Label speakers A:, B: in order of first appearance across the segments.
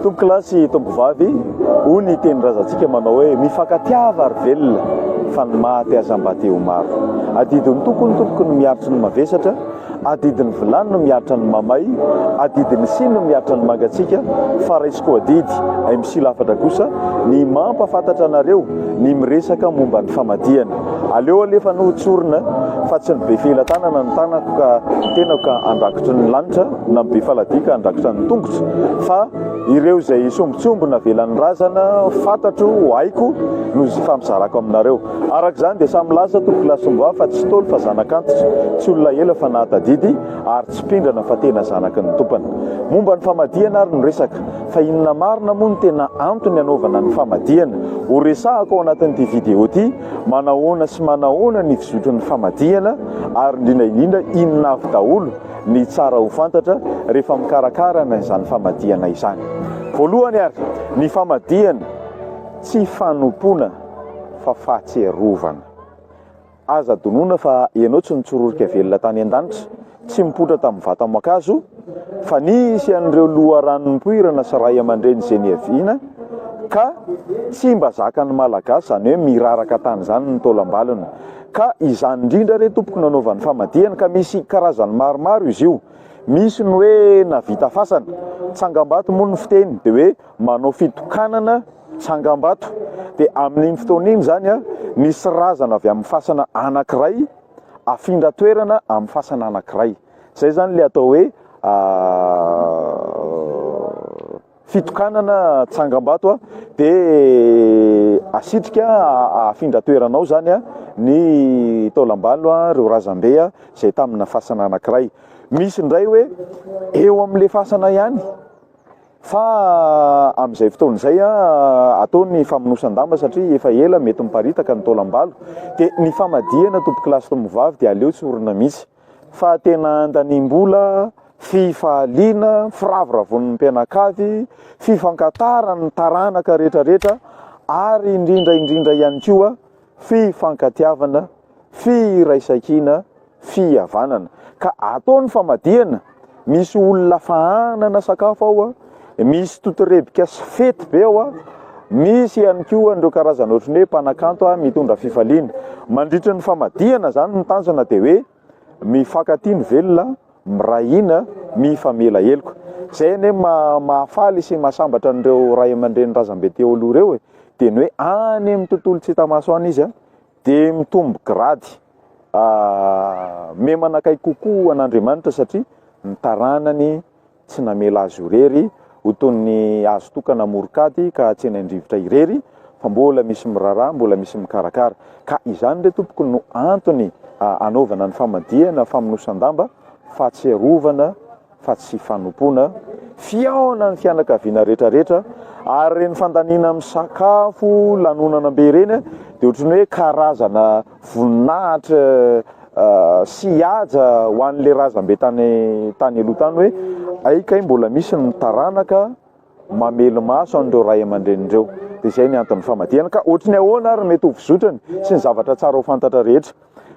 A: Tompokolahy sy tompovavy, hoy ny tenin-drazantsika manao hoe mifankatiava ary velona fa ny maty aza mba te ho maro. Adidin'ny tompony tompoko ny miaritry ny mavesatra, adidin'ny vilany no miaritra ny mamay, adidin'ny siny no miaritra ny mangatsiaka, fa raisiko adidy, MC Lafatra kosa, ny mampafantatra anareo ny miresaka momba ny famadihana. Aleo alefa no tsorina fa tsy ny be felatanana ny tanako ka ny tenako ka handrakotry ny lanitra na ny be faladia ka handrakotra ny tongotro fa ireo izay sombintsombiny navelan'ny razana fantatro ho haiko no ifampizarako aminareo. Araka izany dia samy lasa tompokolahy sy tompkovavy fa tsy ntaolo fa zanak'antitra, tsy olona ela fa nahatadidy ary tsy mpindrana fa tena zanaky ny tompony. Momba ny famadihana ary no resaka. Fa inona marina moa no tena antony anaovana ny famadihana? Ho resahako ao anatin'ity vidéo ity manahoana sy manahoana ny fizotry ny famadihana ary indrindra indrindra inona avy daholo ny tsara ho fantatra rehefa mikarakara izany famadihana izany. Voalohany ary, ny famadihana tsy fanompoana fa fahatsiarovana. Aza adinoina fa ianao tsy nitsororika velona tany an-danitra, tsy mipoitra tamin'ny vata-mankazo, fa nisy an'ireo loharano nipoirana sy ray aman-dreny izay niaviana, ka tsy mba zakan'ny Malagasy izany hoe miraraka tany izany ny taolam-balony. Ka izany indrindra re tompoko no anaovany famadihana, ka misy karazany maromaro izy io. Misy ny hoe navita fasana, tsangambato moa ny fiteny, dia hoe manao fitokanana, Tsangambato. Dia amin'iny fotoana iny izany, nisy razana avy amin'ny fasana anankiray afindra toerana amin'ny fasana anankiray. Izay izany ilay atao hoe fitokanana tsangambato. Dia asitrika afindra toerana ao izany ny taolam-balo, ireo razambe izay tamina fasana anankiray. Misy indray hoe eo amin'ilay fasana ihany. Fa amin'izay fotoana izay atao ny famonosan-damba satria efa ela mety miparitaka ny taolam-balo. Dia ny famadihana tompokolahy sy tomovavy dia aleo tsy orina mihitsy. Fa tena andaniam-bola, fifaliana, firavoravoan'ny mpianakavy, fifankataran'ny taranaka rehetrarehetra ary indrindra indrindra ihany koa fifankatiavana, firaisankina fihavanana. Ka atao ny famadihana, misy olona fahanana sakafo ao, misy totorebika sy fety be ao, misy ihany koa an'ireo karazana ohatran'ny hoe mpanakanto mitondra fifaliana. Mandritra ny famadihana izany ny tanjona dia hoe mifankatia ny velona, miray hina, mifamela heloka. Izay anie mahafaly sy mahasambatra an'ireo ray aman-dreny razambe teo aloha ireo e, dia ny hoe any amin'ny tontolo tsy hita maso any izy dia mitombo grady miha-manakaiky kokoa an'Andriamanitra satria ny taranany tsy namela azy ho irery ho toy ny hazo tokana amoron-kady ka tsenain-drivotra irery fa mbola misy miraharaha, mbola misy mikarakara. Ka izany re tompoko no antony anaovana ny famadihana, famonosan-damba, fahatsiarovana fa tsy fanompoana, fihaonan'ny fianakaviana rehetrarehetra, ary ireny fandaniana amin'ny sakafo, lanonana be ireny dia ohatran'ny hoe karazana voninahitra sy haja ho an'ilay razambe tany tany aloha tany hoe hay kay mbola misy ny taranaka mamelo-maso an'ireo ray aman-dreny ireo. Dia izay ny anton'ny famadihana. Ka ohatry ny ahoana ary mety ho fizotrany sy ny zavatra tsara ho fantatra rehetra.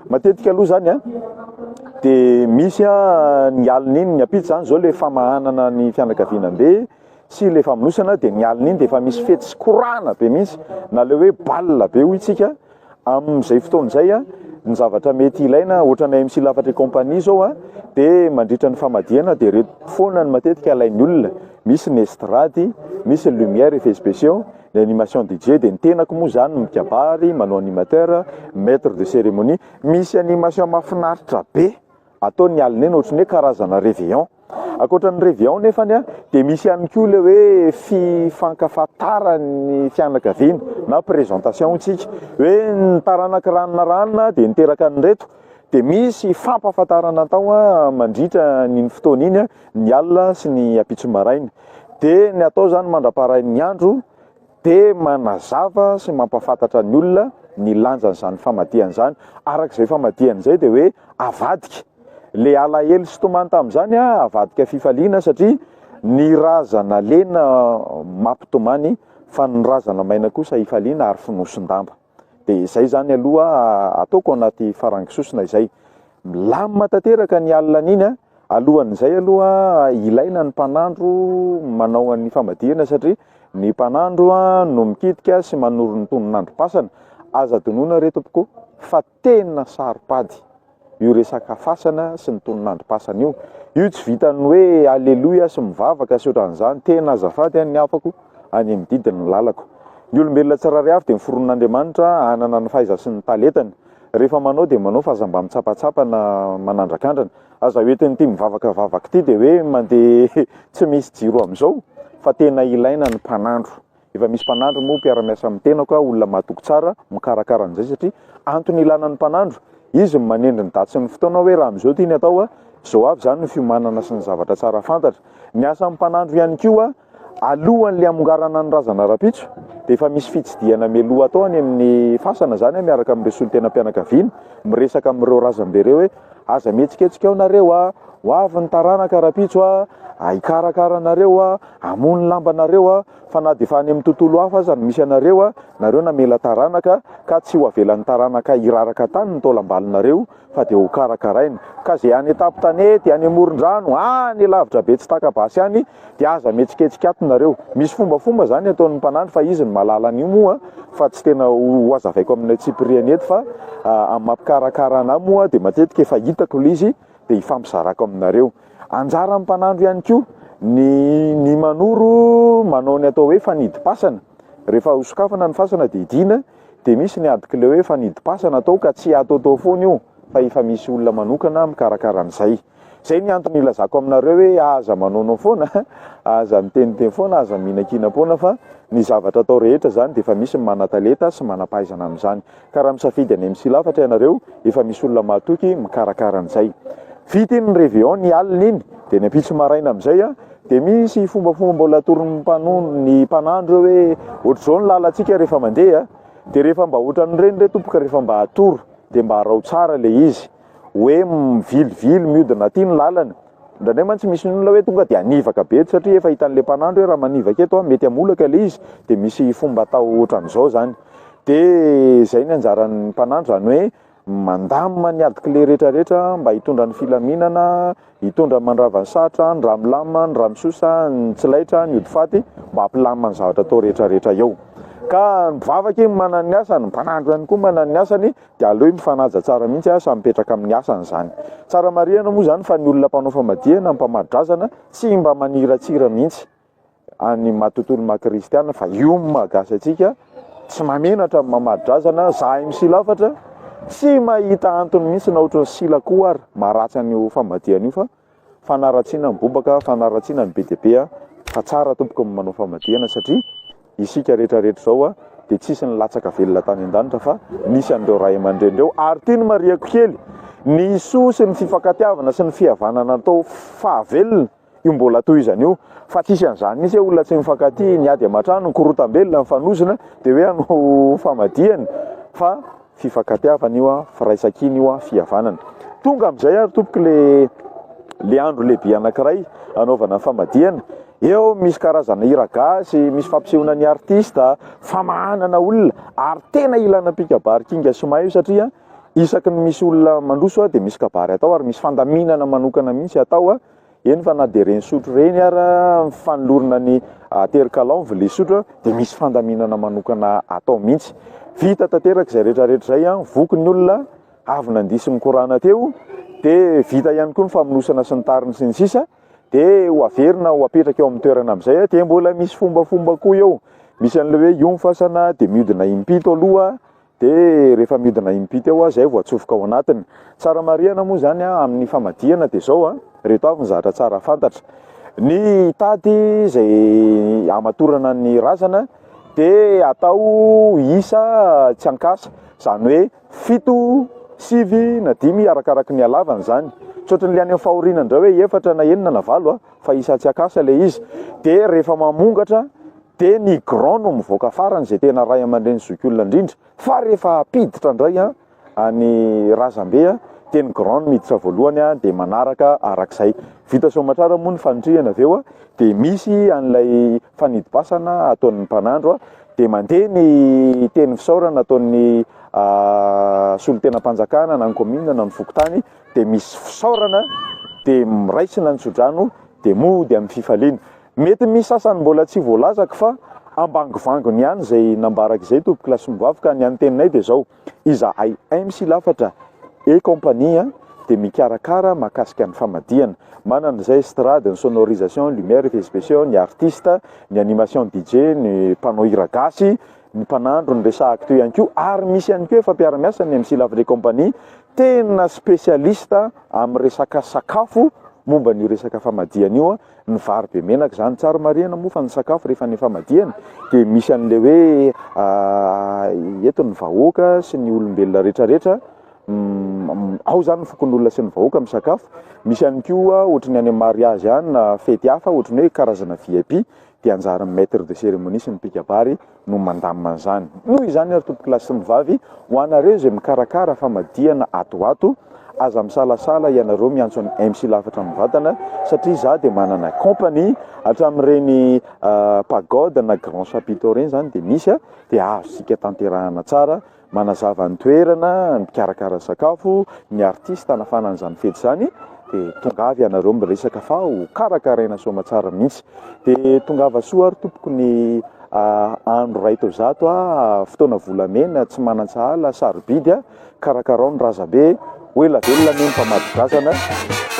A: Matetika aloha zany a dia misy a ny alina iny ny ampitso zany zao le famahanana ny fianakaviana be sy le famonosana dia ny alina iny dia efa misy fety sy korana be mihitsy na le hoe bal be hoy tsika amin'izay fotoana izay a ny zavatra mety ilaina ohatran'ny MC Lafatra et compagnie zao a dia mandritra ny famadihana dia reto foana ny matetika alain'ny olona misy ny estrade misy ny lumière effets spéciaux Ny animation DJ dia ny tenako moa izany no mikabary, manao animateur, maitre de cérémonie. Misy animation mahafinaritra be atao ny alina iny ohatran'ny hoe karazana réveillon. Ankoatra ny réveillon nefany dia misy ihany koa ilay hoe fifankafantaran'ny fianakaviana na présentation hoy tsika. Hoe ny taranak'i ranona ranona dia niteraka an'ireto. Dia misy fampahafantarana atao mandritra an'iny fotoana iny ny alina sy ny ampitso maraina. Dia ny atao izany mandra-parain'ny andro dia manazava sy mampahafantatra ny olona ny lanjan'izany famadihana izany. Araka izay famadihana izay dia hoe avadika. Ilay alahelo sy tomany tamin'izany avadika fifaliana satria ny razana lena mampitomany fa ny razana maina kosa ifaliana ary fonosin-damba. Dia izay izany aloha ataoko anaty farango sosona izay. Milamina tanteraka ny alina an'iny. Alohan'izay aloha ilaina ny mpanandro manao ny famadihana satria ny mpanandro no mikitika sy manoro ny tonon'androm-pasana. Aza adinoina re tompoko fa tena saro-pady io resaka fasana sy ny tonon'androm-pasana io. Io tsy vitan'ny hoe aleloia sy mivavaka sy ohatran'izany, tena azafady ny hafako any amin'ny didy ny lalako. Ny olombelona tsirairay avy dia noforonin'Andriamanitra hanana ny fahaizany sy ny talentany. Rehefa manao dia manao fa aza mba mitsapatsapa na manandrakandrana. Aza hoentin'ity mivavaka vavaka ity dia hoe mandeha tsy misy jiro amin'izao fa tena ilaina ny mpanandro. Efa misy mpanandro moa mpiara-miasa amin'ny tenako aho, olona mahatoky tsara mikarakara an'izay satria antony ilana ny mpanandro, izy no manendry ny daty sy ny fotoana hoe raha amin'izao tiany atao, izao avy izany ny fiomanana sy ny zavatra tsara fantatra. Ny asan'ny mpanandro ihany koa Alohan'ilay hamongarana ny razana rahampitso dia efa misy fitsidihana mialoha atao any amin'ny fasana izany miaraka amin'ireo solontenam-pianakaviana, miresaka amin'ireo razambe ireo hoe aza mihetsiketsika ao nareo a, ho avy ny taranaka rahampitso a, hikarakara anareo a, hamono ny lambanareo a, fa na dia efa any amin'ny tontolo hafa aza no misy anareo a, nareo namela taranaka ka tsy ho avelan'ny taranaka hiraraka tany ny taolam-balonareo fa dia ho karakaraina. Ka izay any an-tampon-tanety, any amoron-drano, any lavitra be tsy taka-basy any dia aza mihetsiketsika ato nareo. Misy fombafomba izany ataon'ny mpanandro fa izy no mahalala an'io moa fa tsy tena ho hazavaiko amin'ny antsipiriany eto fa amin'ny maha mpikarakara anah moa dia matetika efa hitako ilay izy dia hifampizarako aminareo. Anjaran'ny mpanandro ihany koa ny ny manoro manao ny atao hoe fanidim-pasana. Rehefa hosokafana ny fasana dia hidiana Dia misy ny adiko ilay hoe fanidim-pasana atao ka tsy ataotao foana io fa efa misy olona manokana mikarakara an'izay. Izay ny antony ilazako aminareo hoe aza manaonao foana, aza miteniteny foana, aza mihinankinam-poana fa ny zavatra atao rehetra izany dia efa misy ny manan-talenta sy manam-pahaizana amin'izany. Ka raha misafidy any MC Lafatra ianareo, efa misy olona mahatoky mikarakara an'izay. Vita iny ny réveillon ny alina iny, dia ny ampitso maraina amin'izay dia misy fombafomba mbola atoron'ny mpanono ny mpanandro eo hoe ohatr'izao ny lalantsika rehefa mandeha, dia rehefa mba ohatran'ireny re tompoko rehefa mba atoro dia mba araho tsara ilay izy hoe mivilivily mihodina aty ny lalana. Indraindray mantsy misy ny olona hoe tonga dia hanivaka be eto satria efa hitan'ilay mpanandro hoe raha manivaka eto aho mety hamolaka ilay izy dia misy fomba atao ohatran'izao izany. Dia izay ny anjaran'ny mpanandro izany hoe Mandamina ny ady clé rehetra rehetra mba hitondra ny filaminana, hitondra ny mandrava ny sarotra, ny raha milamina, ny raha misosa, ny tsy laitra, ny ody faty, mba hampilamina ny zavatra atao rehetra rehetra eo. Ka ny mpivavaka iny manana ny asany, ny mpanandro ihany koa manana ny asany, dia aleo mifanaja tsara mihitsy samy mipetraka amin'ny asany izany. Tsara marihana moa izany fa ny olona mpanao famadihana, ny mpamadi-drazana, tsy mba maniratsira mihitsy. any maha tontolo maha kristiana fa io ny maha gasy antsika tsy mamenatra ny mamadi-drazana zahay misilafatra tsy mahita antony mihitsy na ohatran'ny sila koa ary maharatsy an'io famadihana io fa fanaratsiana ny bobaka fanaratsiana ny be dia be fa tsara tompoko ny manao famadihana satria isika rehetra rehetra izao a dia tsisy ny latsaka velona tany an-danitra fa nisy an'ireo ray aman-dreny ireo ary ity no marihako kely ny soa sy ny fifankatiavana sy ny fihavanana atao fahavelona Io mbola tohizana io fa tsisy an'izany mihitsy hoe olona tsy mifankatia, niady aman-trano, nikorotam-belona, nifanozona dia hoe hanao famadihana fa fifankatiavana io an, firaisankina io an, fihavanana. Tonga amin'izay ary tompoko le le andro lehibe anankiray anaovana ny famadihana. Eo misy karazana hira gasy, misy fampisehoana ny artista, famahanana olona ary tena ilana mpikabary kinga sy mahay io satria isaky ny misy olona mandroso dia misy kabary atao ary misy fandaminana manokana mihitsy atao. Eny fa na dia ireny sotro ireny ara, fanolorana ny aterikalao, ny vilia sotro dia misy fandaminana manokana atao mihitsy. Vita tanteraka izay rehetra rehetra izay, voky ny olona, avy nandihy sy nikorana teo, dia vita ihany koa ny famonosana sy ny tariny sy ny sisa, dia ho averina ho apetraka eo amin'ny toerana amin'izay, dia mbola misy fombafomba koa eo. Misy an'ilay hoe io ny fasana dia mihodina impito aloha, Dia rehefa mihodina impito eo zay vao atsofoka ao anatiny. Tsara marihana moa izany amin'ny famadihana dia izao, ireto avy ny zavatra tsara fantatra. Ny tady izay hamatorana ny razana dia atao isa tsy ankasa, izany hoe fito, sivy na dimy arakaraky ny halavany izany. Tsy ohatran'ilay any amin'ny fahoriana indray hoe efatra na enina na valo fa isa tsy ankasa ilay izy. Dia rehefa mamongatra Dia ny grand no mivoaka farany izay tena ray aman-dreny zokiolona indrindra fa rehefa hampiditra indray an any razambe an dia ny grand no miditra voalohany an dia manaraka arak'izay. Vita soamatrara moa ny fanitrihana avy eo an dia misy an'ilay fanidim-pasana ataon'ny mpanandro an dia mandeha ny teny fisaorana ataon'ny solontenam-panjakana na ny commune na ny fokontany dia misy fisaorana. Dia raisina ny tsodrano dia mody amin'ny fifaliana. Mety misy sasany mbola tsy voalazako fa ambangovangony ihany izay nambarako izay tompoko lahy sy vavy ka ny an'ny teninay dia izao, izahay MC Lafatra et compagnie dia mikarakara mahakasika ny famadihana. Manana izay estrade, ny sonorisation, lumière, effets spéciaux, ny artiste, ny animation DJ, ny mpanao hira gasy, ny mpanandro ny resahako teo ihany koa ary misy ihany koa efa mpiara-miasa ny MC Lafatra et compagnie tena spécialiste amin'ny resaka sakafo momba an'io resaka famadihana io. Ny vary be menaka izany. Tsara marihana moa fa ny sakafo rehefa any famadihana dia misy an'ilay hoe eto ny vahoaka sy ny olombelona rehetrarehetra, ao izany ny fokonolona sy ny vahoaka misakafo. Misy ihany koa ohatry ny any amin'ny mariazy any na fety hafa ohatry ny hoe karazana VIP dia anjaran'ny maitre de cérémonie sy ny mpikabary no mandamina an'izany. Noho izany ary tompokolahy sy ny vavy, ho anareo izay mikarakara famadihana ato ho ato, aza misalasala ianareo miantso an'i MC Lafatra mivantana satria izaho dia manana company hatramin'ireny pagode na grand chapiteau ireny izany dia misy dia azontsika tanterahana tsara Manazava ny toerana, ny mpikarakara sakafo, ny artiste hanafana an'izany fety izany dia tongava ianareo miresaka fa ho karakaraina soamatsara mihitsy. Dia tongava soa ary tompoko ny andro 101 a, fotoana volamena tsy manan-tsahala, sarobidy a, karakarao ny razambe, ho ela velona anie ny mpamadi-drazana.